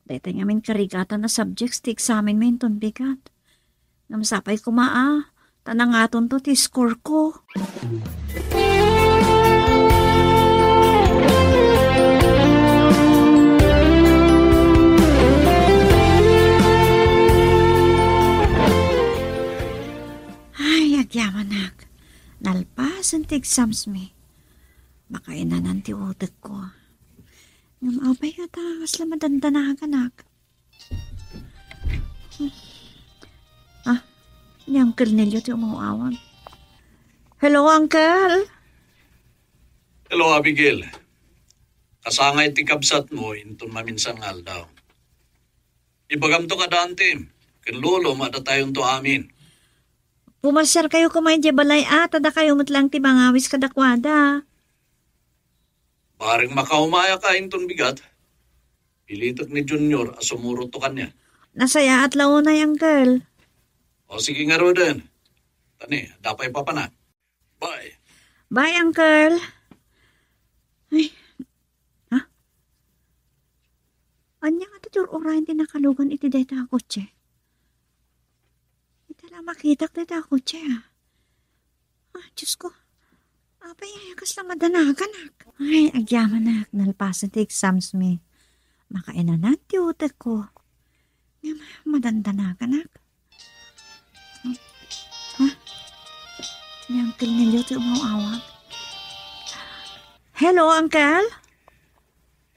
Daytoy ngamin karigatan a subjects ti examen mi inton bigat. Ngem sapay koma a, ta nangatonto ti score ko. Ay, agyamanak. Nalpasen ti exams mi. Makainanan ti utekko. Ngem apay ngata kasla madandanaganak? Ah, ni Uncle Nelio ti umaw-awag. Hello, Uncle! Hello, Abigail. Kasangay ti kabsatmo inton maminsan nga aldaw. Ibagamto kada antim, ken lolom a datayonto amin. Pumasyarkayo koma idiay balay a, ta dakayo met laeng ti mangawis kadakuada. Bareng makaumaya ka inton bigat. Pilitek ni Junior a sumurotto kaniak. Nasayaat la unay, Uncle. O sige ngaruden. Tani, adda pay papanak. Bye. Bye, Uncle. Ay. Ha? Ania nga ti ur-urayen ti nakalugan iti dayta a kotse? Ita la makitak dayta a kotse, a. Ah, Diyos ko. Apay, ay, kasla madanaganak. Ay, agyamanak, nalpasen ti exams mi. Makainanan ti utekko. Ngem, madandanaganak. Ha? Ni Uncle Nelio ti umaw-awag. Hello, Uncle?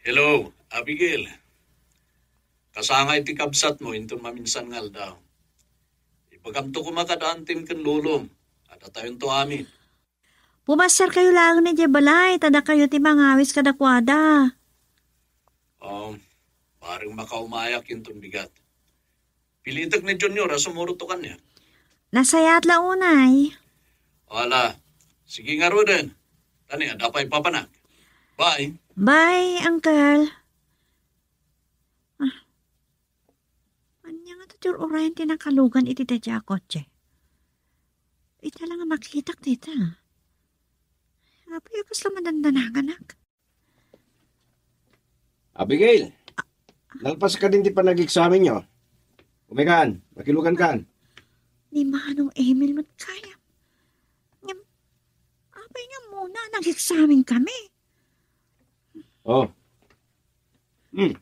Hello, Abigail. Kasangay ti kabsatmo inton maminsan nga aldaw. Ibagamto koma kada antim ken lolom a datayonto amin. Pumasyarkayo laeng idiay balay, ta dakayo ti mangawis kadakuada. Um, bareng makaumayak inton bigat. Pilitek ni Junior a sumurotto kaniak. Nasayaat la unay. Ala, sige ngaruden. Tani, adda pay papanak. Bye. Bye, Uncle. Ah. Ania nga ti ur-urayen ti nakalugan iti dayta a kotse? Ita la nga makitak dayta. Apay, kasla madandanaganak. Abigail, nalpas ka din ti panag-examen nyo. Umekan, makilugan kan. Ni Manong Emil met kaya. Ngem, apay nga muna nag-examen kami? Oh. Hmm.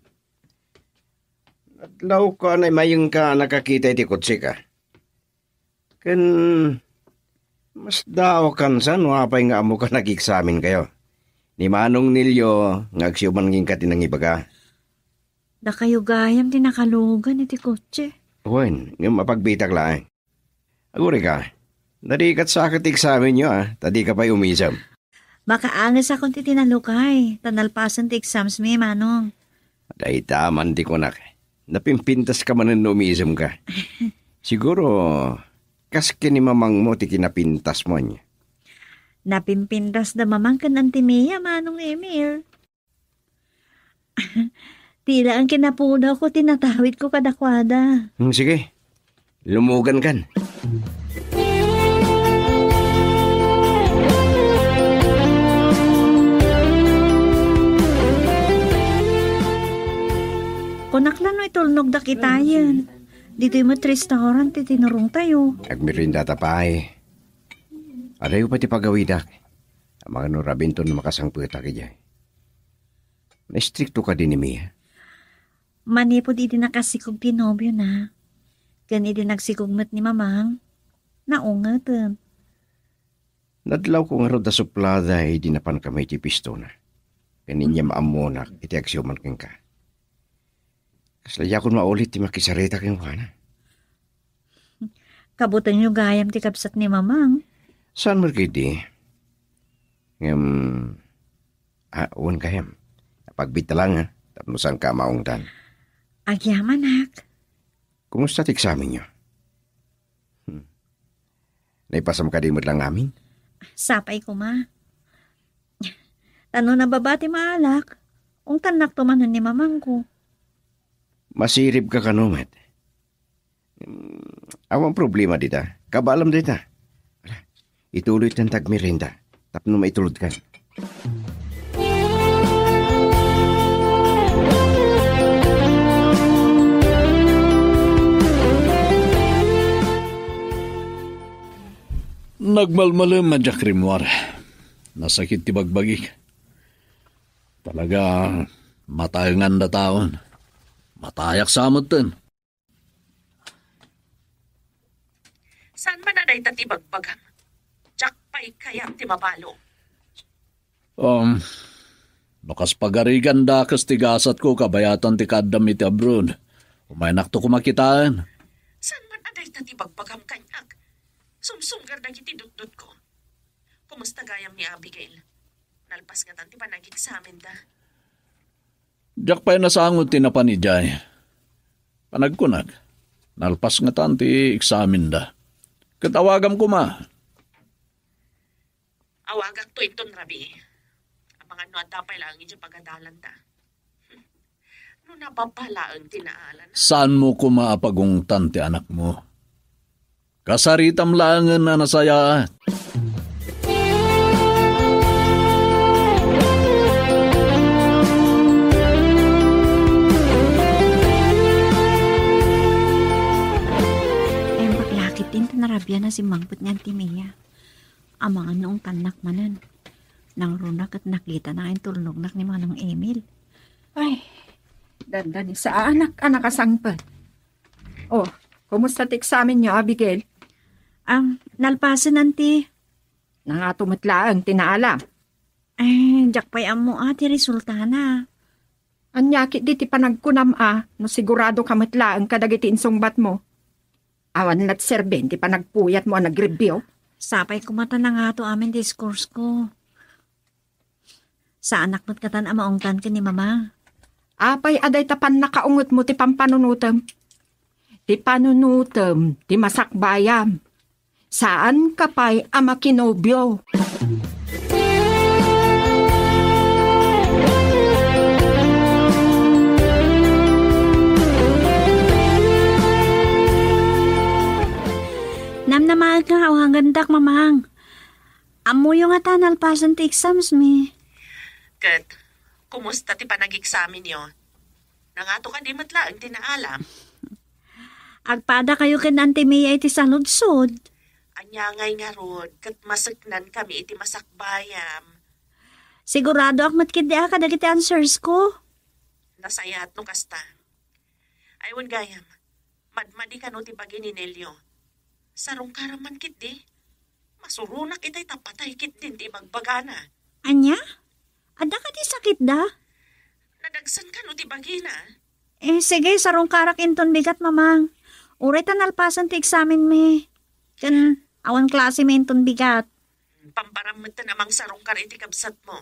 Adlaw ka na mayeng ka nakakita iti kotse ka. Ken mas daaw kansa no apay nga ammo ka nag-examen kayo. Ni Manong Nilio nga agsiuman ngin ka ti nangibaga. Dakayo gayam ti nakalugan iti kotse. Wen, ngem apagbitak laeng. Agurayka, narigat sa ket ti examen nyo, ah, ta di ka pay umisem. Makaanges akon ti tinalukay, ta nalpasen ti exams mi, Manong. Dayta man ti kunak. Napimpintas ka manen no umisem ka. Siguro, kas ken ni mamangmo ti kinapintasmo, ania? Napimpintas da mamang ken Auntie Mia, Manong Emil. Ti laeng kinapudawko ti natawidko kadakuada. Hmm, sige. Lumugan kan. Kunak la no itulnogdak itayen. Ditoy met restaurant ti tinurongtayo. Agmeriendata pay. Adayo pay ti pagawidak. Amangan no rabinton no makasangpetak idiay. Naistrikto kadi ni Mia? Manipud idi nakasikog ti nobiona, ken idi nagsikog met ni Mamang, naungeten. Nadlawko ngarud a suplada idi napankami iti pistona, ken inyam ammonak iti agsiuman kenka. Kasla diakon maulit ti makisarita kenkuana. Kabutenyo gayam ti kabsat ni Mamang. Saan met ketdi? Ngem, ah, wen gayam. Pagbiit ta laeng, ha, tapno saanka a maungtan. Agyamanak. Kumusta ti eksamenyo? Hmm. Naipasam kadi met laeng amin? Sapay koma. Ta no nababa ti maalak, ungtannakto manen ni Mamangko. Masiribka kano met. Hmm, awan problema dita. Kabaelam dita. Ala, ituloytan ti agmerienda tapno maitulodkan. Nagmalmalem a diak rimmuar. Nasakit ti bagbagik. Talaga, mataengan dataon. Matayak sa metten. Saan man a dayta ti bagbagam? Diak pay kayat ti mabalo. Um, no kas pagarigan dakes ti gasatko kabayatan ti kaaddam iti abroad, umaynakto koma kitaen. Saan man a dayta ti bagbagam kaniak? Sumsumgar dagiti dutdotko. Kumusta gayam ni Abigail? Nalpas ngatan ti panageksamenda. Diak pay nasango ti napan idiay. Panagkunak, nalpas ngatan ti eksamenda. Ket awagam koma. Awagakto inton rabii. Amangan no adda pay laeng idiay pagadalanda. No nababa laeng ti naalana. Saanmo koma a pagungtan ti anakmo? Kasaritam laengen a nasayaat. Imbag la ketdin ta narabian a simmangpet ni Auntie Mia. Amangan no ungtannak manen. Nangruna ket nakitana nga intulnognak ni Manong Emil. Ay, dandanisaanak a nakasangpet. Oh, kumusta ti eksamenyo, Abigail? Am, nalpasen, Auntie. Nangato met laeng ti naalam. Eh, diak pay ammo a ti resultana. Ania ketdi ti panagkunam a no siguradoka met laeng kadagiti insungbatmo? Awan nagserbi ti panagpuyatmo a nag-review? Sapay koma ta nangato amin ti scores ko. Saanak met katan a maungtan ken ni Mama. Apay a dayta pannakaungetmo ti pampanunotem? Ti panunotem ti masakbayam. Saanka pay a makinobio. Namnamaek nga awagandak, Mamang. Ammoyo ngata nalpasen ti exams mi. Ket, kumusta ti panagexamenyo? Nangato kadi met laeng ti naalam? Agpadakayo ken Auntie Mia iti saludsod. Ania ngay ngarud, ket maseknankami iti masakbayam. Siguradoak met ketdi a kadagiti answers ko. Nasayaat no kasta. Ay, wen gayam, madmadi kano ti bagi ni Nelio. Sarungkaram man ketdi. Masuronak itay ta patay ketdin ti ibagbagana. Ania? Adda kadi sakitda? Nadagsen kano ti bagina? Eh, sige, sarungkarak inton bigat, Mamang. Uray ta nalpasen ti eksamen mi. Ken awan klase mi inton bigat. Pamparam metten a mangsarungkar iti kabsatmo.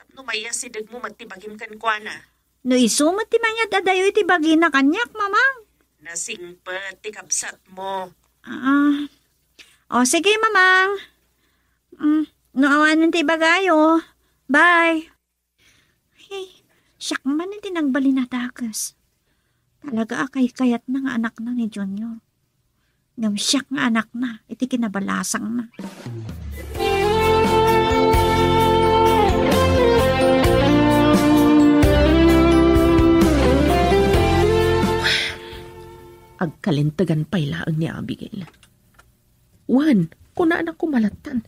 Tapno maiyasidegmo met ti bagim kenkuana. No isu met ti mangad-adayo iti bagina kaniak, Mamang. Nasingpet ti kabsatmo. Ah. O, sige, Mamang. Mm, no awanen ti ibagayo. Bye. Hey, siak man ti nagbalin a dakes. Talaga a kaykayatna nga anakna ni Junior. Ngem siak nga anakna iti kinabalasangna. Agkalintegan pay laeng ni Abigail. Wen, kunana koma lattan,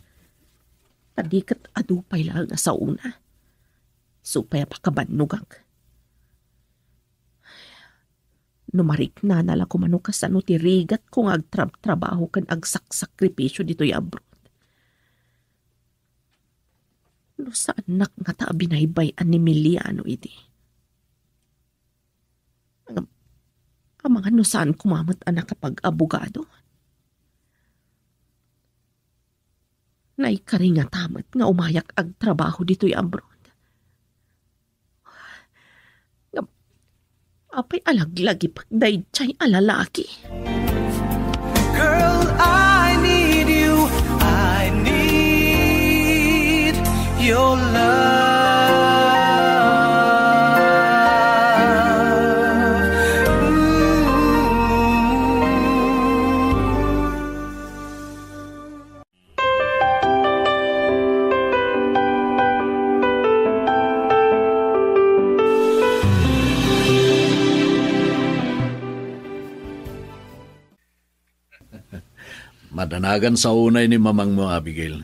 ta di ket adu pay laeng a saona. Isu pay a pakabannogak. No mariknana la koma no kasano ti rigatko nga agtrabtrabaho ken agsaksakripisio ditoy abroad. No saannak ngata a binaybay-an ni Emiliano idi. Am-, amangan no saan koma met a nakapag-abogado. Naikaringata met nga umayak agtrabaho ditoy abroad. Ngem apay a laglagipek daydiay a lalaki? Girl, I need you. I need your love. Mm. Madanagan sa unay ni mamangmo, Abigail.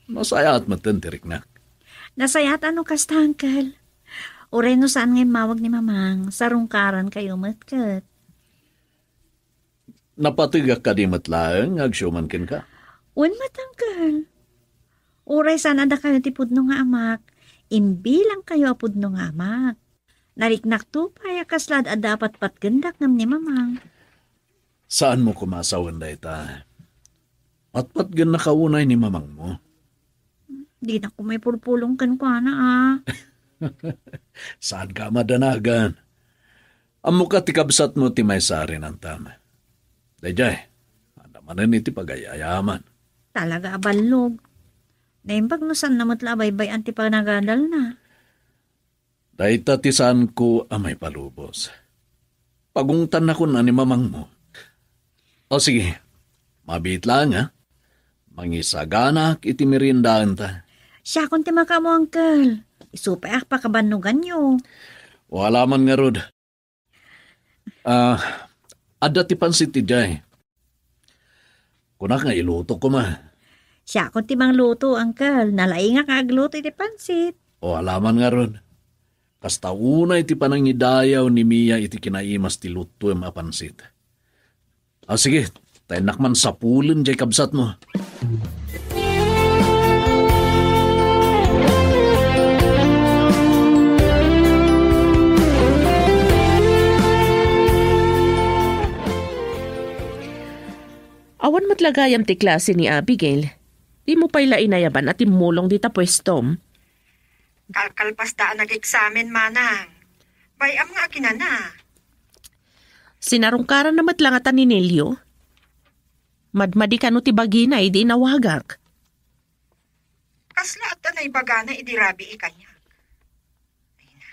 Nasayaat metten ti riknak. Nasayaat no kasta, Uncle. Uray no saan nga immawag ni Mamang, sarungkarankayo met ket. Napategak kadi met laeng nga agsiuman kenka? Wen met, Uncle. Uray saan a dakayo ti pudno nga amak, imbilangkayo a pudno nga amak. Nariknakto pay a kasla ad-adda a patpatgendak ngem ni Mamang. Saanmo koma a sawen dayta. Patpatgennaka unay ni mamangmo. Dinak koma ipulpulong kenkuana, a. Saanka a madanagan. Ammoka ti kabsatmo ti maysa a rinantam. Daydiay, adda manen iti pagay-ayaman. Talaga a ballog. Naimbag no saanna met la a baybay-an ti panagadalna. Dayta ti saanko a maipalubos. Pagungtannakon a ni mamangmo. O sige, mabiit laeng, a. Mangisaganak iti meriendaenta. Siakon ti makaammo, Uncle. Isu pay a pakabannoganyo. O, alaman ngarud. A, adda ti pansit idiay. Kunak nga iluto koma. Siakon ti mangluto, Uncle. Nalaingak nga agluto iti pansit. O, alaman ngarud. Kasta unay ti panangidayaw ni Mia iti kinaimas ti lutoem a pansit. A, sige, ta innak man sapulen diay kabsatmo. Awan met la gayam ti klase ni Abigail. Dimo pay la inayaban a timmulong dita puestom. Kalkalpasda a nag-eksamen, manang. Bay-am nga akinana. Sinarungkaranna met la ngata ni Nelio. Madmadi kano ti bagina idi inawagak. Kasla adda naibagana idi rabii kaniak. Ay na,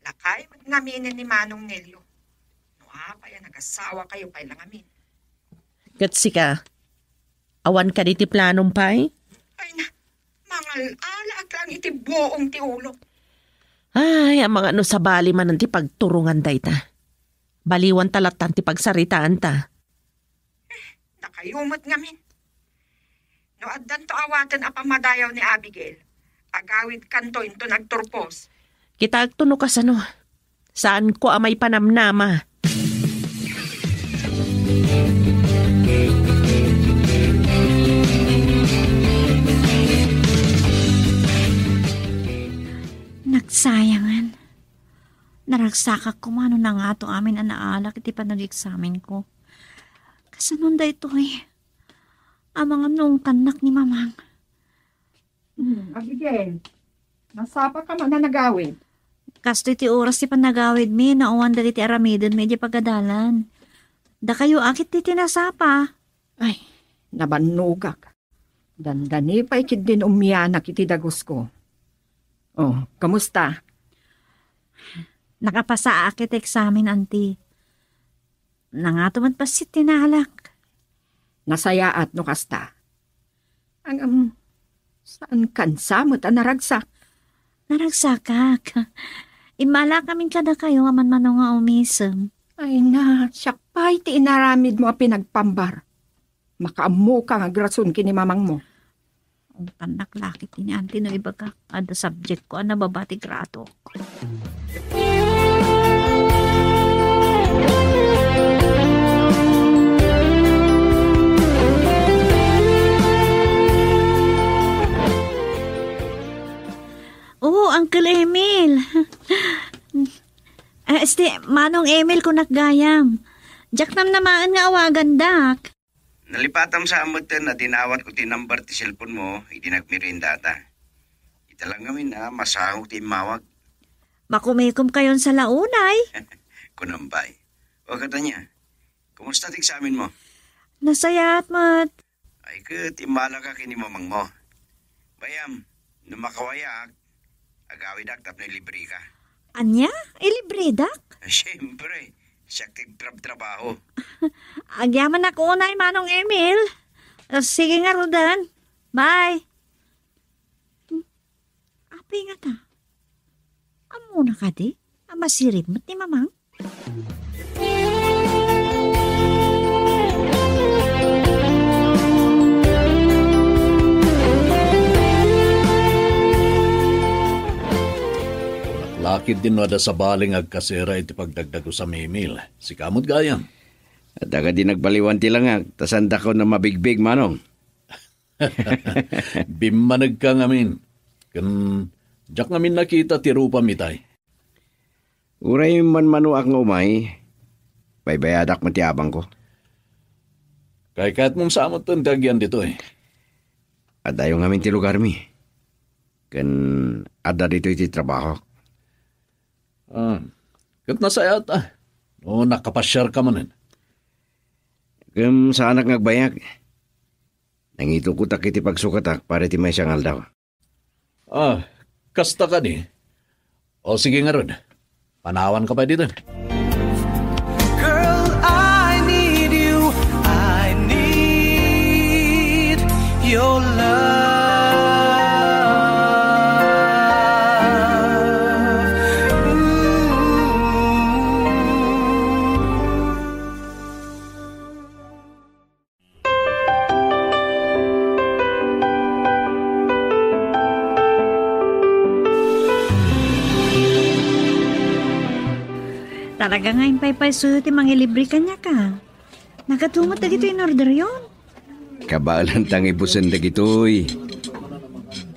lakay met ngaminen ni Manong Nelio. No apay a nagasawakayo pay la ngamin. Ket sika, awan kadi ti planom pay? Ay na, mangal-alaak lang iti buong ti ulo. Ay, amangan no sabali manen ti pagturongan dayta. Baliwanta lattan ti pagsaritaanta. Dakayo met ngamin. No addanto awaten a pammadayaw ni Abigail, agawidkanto inton agturpos. Kitaekto no kasano. Saanko a maipanamnama. Nagsayangan. Naragsakak koma no nangato amin a naalak iti panag-eksamenko. Kasanon daytoy? Amangan no ungkannak ni Mamang. Hmm, Abigail, nasapaka man a nagawid? Kastoy ti oras ti panagawidmi, nawan dagiti aramidenmi idiay pagadalan. Dakayo a ketdi ti nasapa. Ay, nabannogak. Dandani pay ketdin ummianak iti dagusko. Oh, kamusta? Nakapasaak iti eksamen, anti. Nangato met bassit ti naalak. Nasayaat no kasta. Ngem, saankan sa met a naragsak? Naragsakak. Immalakamin kadakayo a manmano nga umisem. Ay na, siak pay ti inaramidmo a pinagpambar. Makaammoka nga agrason ken ni mamangmo. Ungkannak la ketdi ni anti no ibagak, adda subjectko a nababa ti gradok. Oh, Uncle Emil. Eh, este, Manong Emil, kunak gayam. Diak namnamaen nga awagandak. Nalipatam sa metten a dinawatko ti number ti cellphone mo idi nagmeriendata. Ita lang ngamin a masangok ti immawag. Makumikom kayon sa launay. Kunambay. O, katanya, kumusta ti eksamen mo? Nasayaat met. Ay, ket immalaka ken ni mamangmo. Bay-am, no makawayak, agawidak tapno ilibreka. Ania? Ilibredak? Siyempre, siak ti agtrabtrabaho. Agyamanak unay, Manong Emil. Sige ngaruden. Bye. Hmm. Apay ngata? Ammona kadi a masirib met ni Mamang? Lakit din no adda sabali nga agkasera iti pagdagdagus a Emil. Sika met gayam. Adda kadi nagbaliwan ti langak, ta saandakon a mabigbig, Manong. Bimmanegka ngamin. Ken diak ngamin nakita ti rupam itay. Uray manmanuak nga umay, baybayadak met ti abangko. Kaykayatmon sa metten ti agyan ditoy. Adayo ngamin ti lugarmi. Ken adda ditoy ti trabahok. Ah, ket nasayaat a. No, nakapasiarka manen. Ngem saanak nga agbayag. Nangitukotak iti pagsukatak para iti maysa nga aldaw. Ah, kasta kadi. O sige ngarud, panawanka pay ditoy. Girl, I need you. I need your love. Ooh. Talaga nga impaypaysoyo ti mangilibre kaniak a. Nagadu met dagitoy inorderyo. Kabaelanta nga ibusen dagitoy.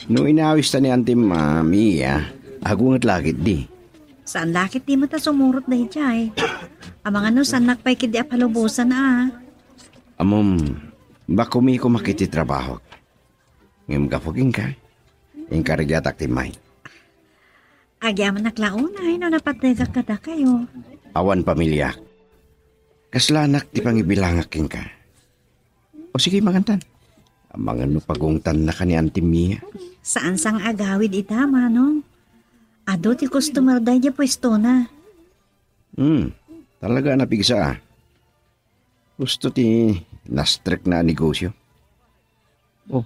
No inawista ni Auntie Mami, a, agunget lakit di. Saan lakit di met a sumurot daydiay. Amangan no saannak pay ketdi a palubosan a. Ammom, bakumikom a ket ti trabahok. Ngem gapu kenka, inkarigatak ti may. Agyamanak la unay no napatnegak kadakayo. Awan pamiliak. Kaslanak ti pangibilangak kenka. O sige, mangantan. Amangan no pagungtannaka ni Auntie Mia. Saan sang agawid ita, Manong. Adu ti customer daydiay puestona. Hmm, talaga a napigsa a. Husto ti nastrekna a negosio. Oh,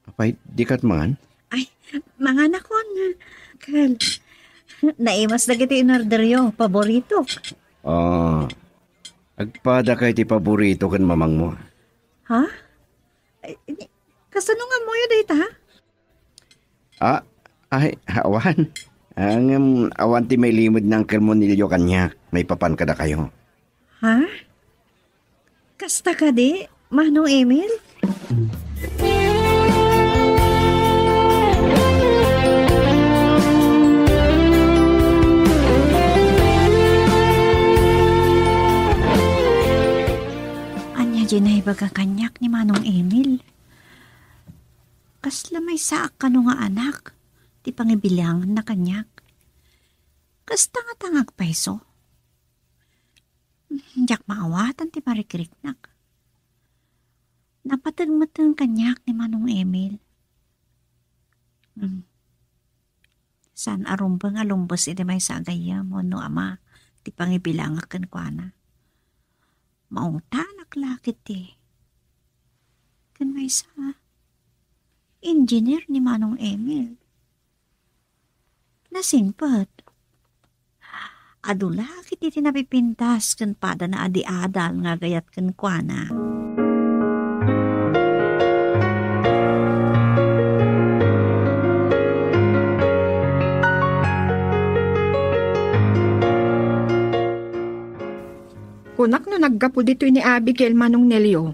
apay, dika mangan? Ay, manganakon. Kel, naimas dagiti inorderyo, paboritok. Ah, agpadaka iti paborito ken mamangmo. Ha? Ay, ni-, kasano nga ammoyo dayta? Ah, ay, awan. Ah, ngem awan ti mailimed ni Uncle Monilio kaniak, maipapan kadakayo. Ha? Kasta kadi, Manong Emil? Ania diay naibaga kaniak ni Manong Emil? Kasla maysaak kano nga anak ti pangibilanganna kaniak. Kasta ngata nga agpayso? Diak maawatan ti marikriknak. Napateg met kaniak ni Manong Emil. Hmm. Saan a rumbeng a lumbes iti maysa a gayyem wenno ama ti pangibilangak kenkuana. Maungtanak la ketdi. Ken maysa, engineer ni Manong Emil. Nasingpet. Adu la ketdi ti napipintas ken padana a di adal nga agayat kenkuana. Kunak no naggapu ditoy ni Abigail, Manong Nelio.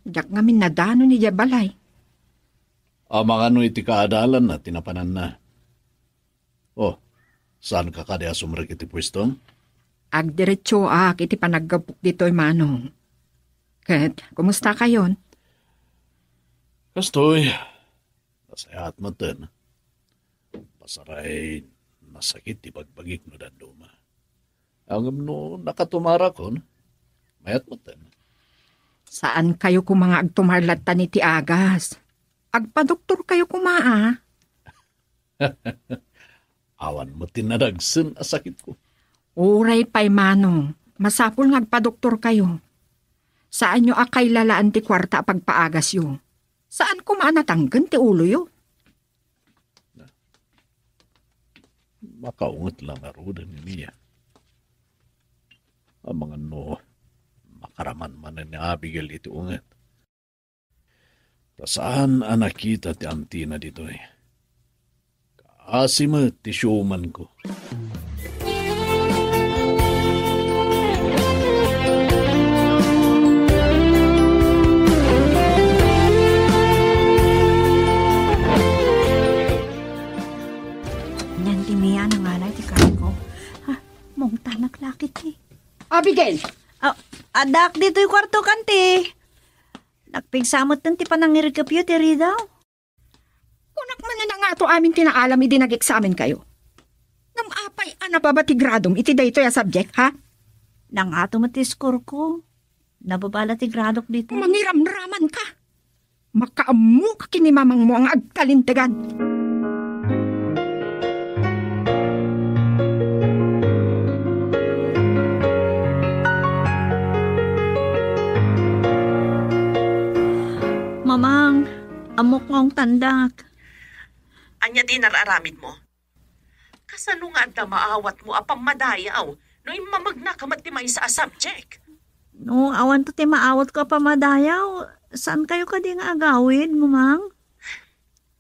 Diak ngamin nadanon idiay balay. Amangan no iti kaadalanna ti napananna. Oh, saanka kadi a sumrek iti puestom? Agdiretsoak iti panaggapok ditoy, Manong. Ket, kumusta kayon? Kastoy, nasayaat metten. Pasaray, nasakit ti bagbagik no dadduma. Ngem no nakatumarakon, mayat metten. Saan kayo koma nga agtumar latta ni ti agas? Agpadoktor kayo koma, a? Awan met ti nadagsen a sakitko. Uray pay, Manong, masapul nga agpadoktor kayo. Saanyo a kailalaan ti kuarta a pagpaagasyo. Saan koma a natanggen ti uloyo. Makaunget la ngaruden ni Mia. Amangan no makaraman manen ni Abigail iti unget. Ta saan a nakita ti antina ditoy. Kaasi met ti siumanko. Nian ti Mia, nangalay ti kargo. Ah, mungtanak lakit ti. Abigail! Ah, addak ditoy kuarto kanti. Nagpigsa metten ti panangirikepyo ti ridaw. Kunak manen a nangato amin ti naalam idi nag-examen kayo. Ngem apay a nababa ti gradom iti daytoy a subject, ha? Nangato met ti score ko. Nababa la ti gradok ditoy. Mangiramraman ka. Makaammo ka ken ni mamangmo nga agtalintegan. Mamang, ammok nga ungtandak. Ania ti inar-aramidmo? Kasano nga adda maawatmo a pammadayaw no immamagna ka met ti maysa a subject? No, awanto ti maawatko a pammadayaw, saan kayo kadi nga agawid, Mamang?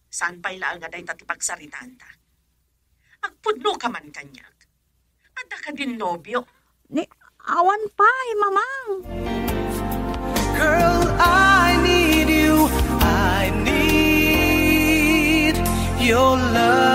Saan pay laeng a dayta ti pagsaritaanta? Agpudno ka man kaniak. Adda kadin nobio? Ni, awan pay, Mamang. Girl, I need you. I need your love.